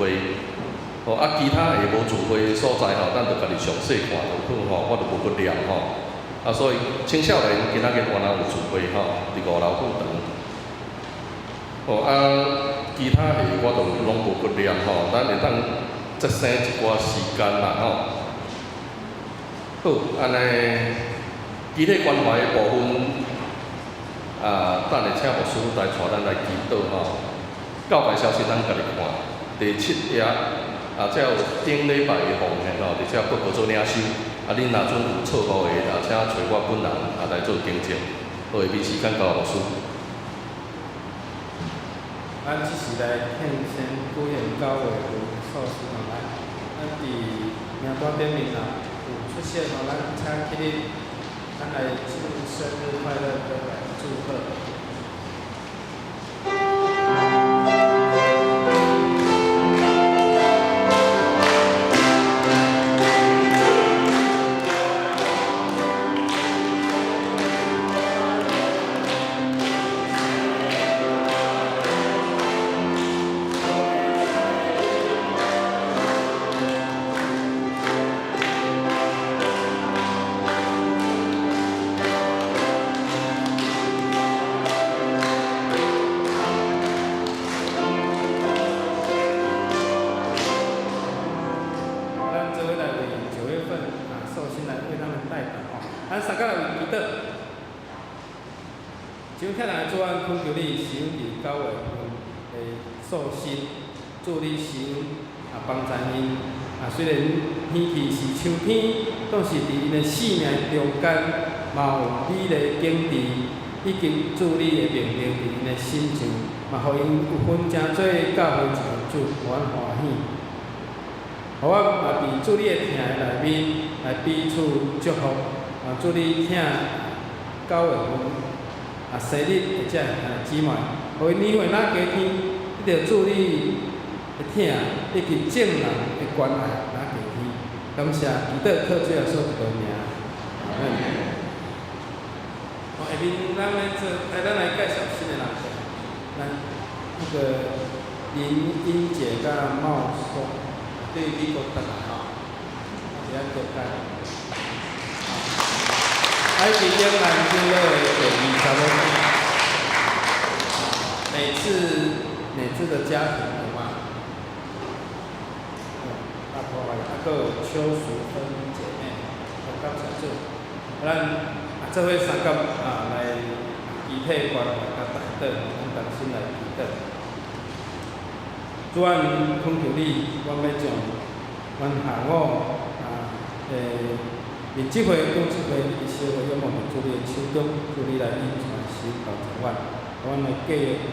吼，啊，其他下無聚會的所在吼，咱就家己詳細看就好吼，我就無閣念吼。啊，所以青少年今仔日原來有聚會吼，佇五樓副堂。吼啊，其他的我就攏無閣念吼，咱會當節省一寡時間啦吼。好，按呢，肢體關懷的部分，啊，等下請牧師來帶咱來祈禱吼。教會消息咱家己看，第七頁啊，這有頂禮拜的奉獻吼，佇遮報告做領收。啊，恁若準有錯誤的，啊，請揣我本人啊來做更正。好，下面時間交牧師。咱這時來獻先舉行9月份寿星吼，來，咱佇名單頂面啊有出現吼，咱請起立，咱來唱生日快樂歌來祝賀。咱做伙來為9月份啊壽星來為他們代禱吼，咱三個來為祈禱。求疼愛主，阮懇求你，使阮佇9月份的壽星，主你使阮啊幫助𪜶啊，雖然天氣是秋天，但是佇𪜶的生命中間，嘛有美麗景致，以及主你的命令佇𪜶的心上，嘛予𪜶有份成做教會一份子，予阮歡喜。予阮嘛佇主你的疼的內面來彼此祝福，啊，主你疼9月份啊生日的這兄弟姊妹，予𪜶年歲若加添，得著主你的疼以及眾人的關愛若加添。感謝祈禱靠主耶穌基督名，阿們。好，下面咱來做，來咱來介紹新的人客，咱那個林英杰佮茂松。對美國轉來吼，佇咱中間。啊，伊是英蘭長老的第二查某囝。每次每次的家庭有嗎？阿婆啊，閣有邱淑芬姐妹，感謝主。咱啊，做伙相共啊來集體關懷佮代禱，咱同心來祈禱。主啊，懇求你，阮欲將阮下午啊，面這會、講這會以及小會仰望佇主你的手中，主你來引帶指導着阮，予阮來繼續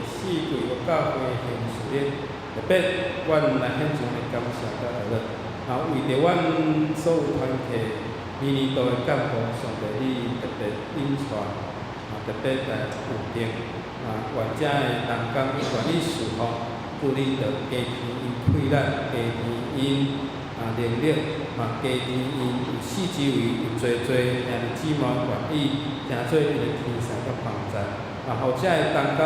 四季的教會行事曆，特別阮來獻上的感謝佮愛樂，啊，為著阮所有團契年年度的幹部，上帝你特別引帶，啊，特別來穩定，啊，願遮的同工願意侍奉。主你著加添𪜶氣力，加添𪜶啊能力，嘛加添𪜶有四周圍有濟濟兄弟姊妹願意成做𪜶的天使佮幫助，啊，予遮的同工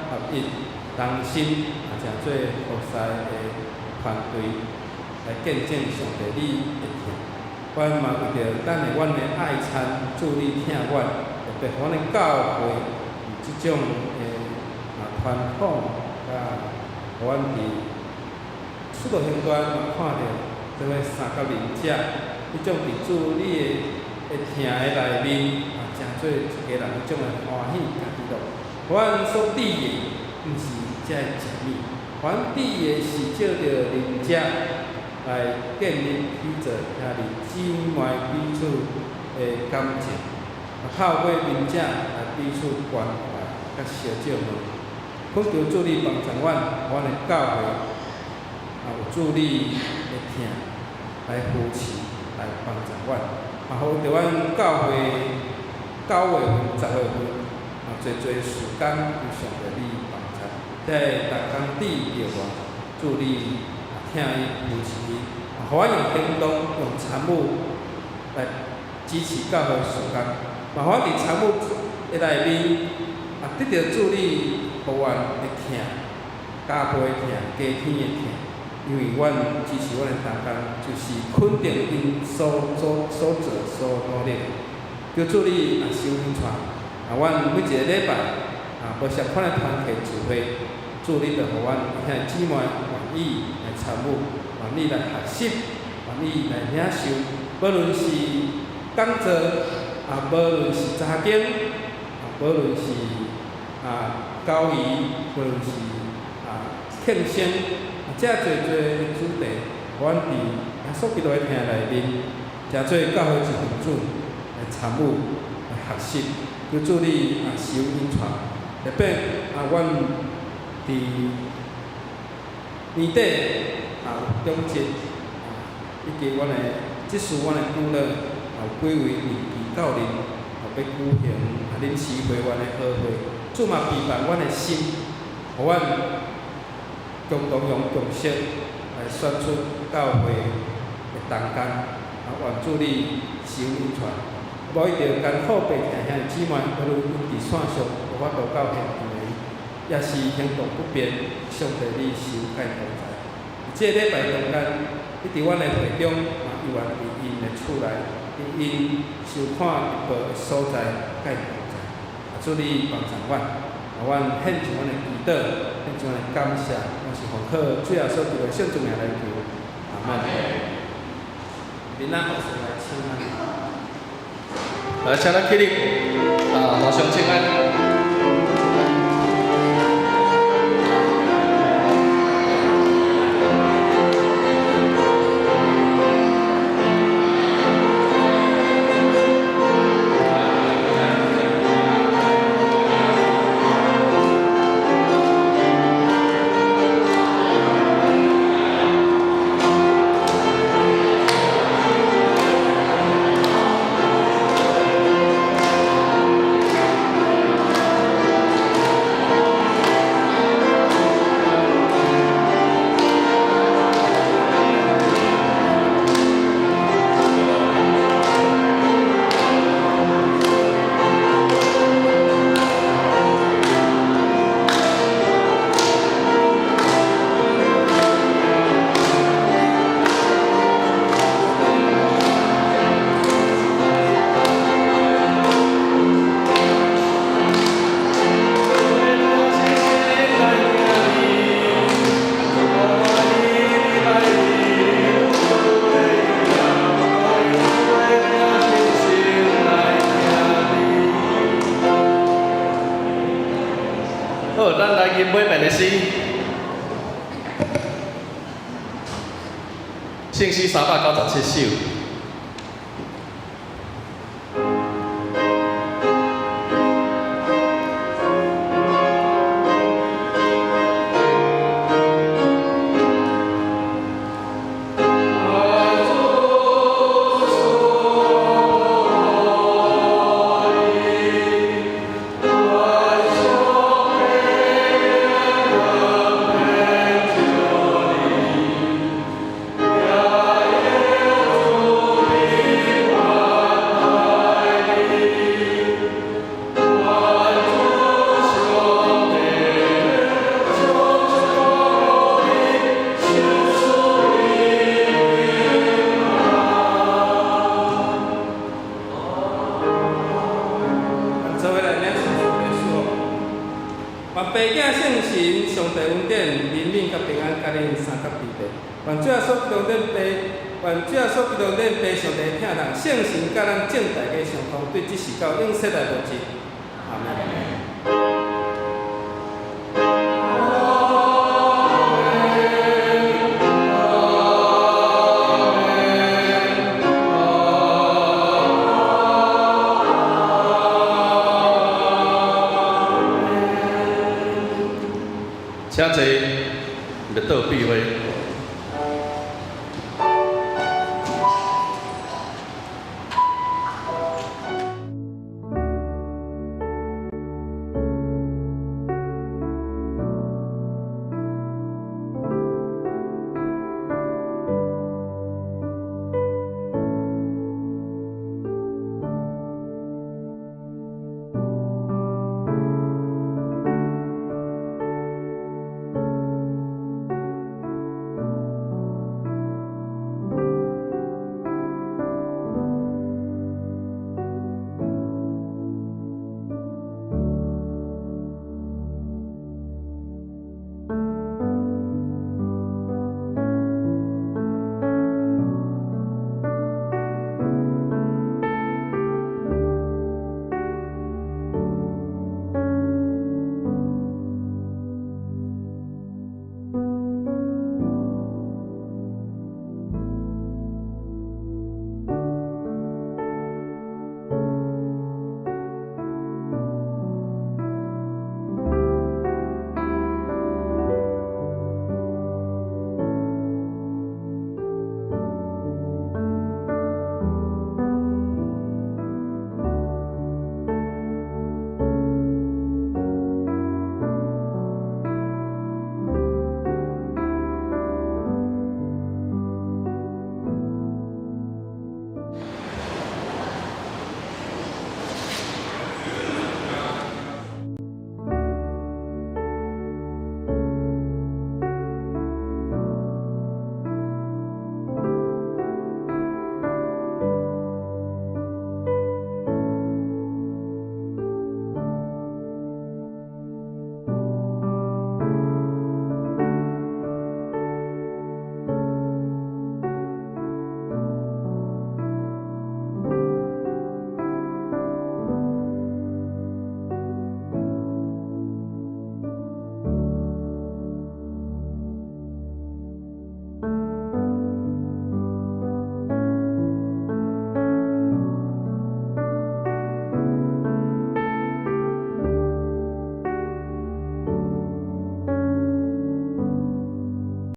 合一同心，啊，成做服侍的團隊來見證上帝你的疼。阮嘛為著等下阮的愛餐，主你疼阮，特別予阮的教會有這種的啊傳統佮。予阮佇使徒行傳嘛看著這個三角忍者，彼種佇主你的疼的內面，啊，成做一家人彼種的歡喜佮喜樂。阮所佇的毋是這个食物，阮佇的是藉著忍者來建立起做兄弟姊妹彼此的感情，啊，透過忍者來彼此關懷佮相照顧。懇求主你幫助阮，阮的教會啊有主你的疼來扶持，來幫助阮，啊，予著阮教會9月份、10月份啊，濟濟時間求上帝你幫助，遮个同工佇著我，主你疼伊扶持伊，啊，予阮用行動、用參與來支持教會事工，嘛予阮佇參與的內面啊，得著主你。予阮的疼，加倍的疼，加添的疼，因為阮支持阮的同工，就是肯定𪜶所做、所做、所努力。求主你啊，收引帶，啊，阮每一個禮拜啊，無相款的團契聚會，主你就予阮兄弟姊妹願意來參與，願意來學習，願意來領受，無論是講座，啊，無論是查經，啊，無論是啊。交誼，無論是啊慶生，啊，遮濟濟的主題，阮佇耶穌基督的疼內面，成做教會一份子來參與、來學習，求主你啊收引帶，特別啊，阮佇年底啊有長執，以及阮的執事、阮的長老，有幾位年紀教練，欲舉行臨時會員的和會。主嘛備辦阮的心，予阮共同用共識來選出教會的同工。願主你收引傳，無一定艱苦病疼兄弟姊妹，無論𪜶佇線上無法度到現場的，也是行動不便，上帝你收佮𪜶同在。佇這個禮拜中間，你佇阮的會中，嘛猶原佇𪜶的厝內，佇𪜶收看直播的所在，佮𪜶同在。主你幫助阮，予阮獻上阮的祈禱，獻上阮的感謝，攏是奉靠主耶穌基督聖名來求，阿門。明仔牧師來請安。來，請咱起立，互相請安。好，咱來吟尾遍的詩，聖詩397首。做伙來領受主的祝福。願父子聖神上帝恩典、憐憫佮平安，佮恁三甲彼得。願主耶穌基督恁父，願主耶穌基督恁父上帝疼咱，聖神佮咱眾大家相通，對這時到永世來無盡。阿門。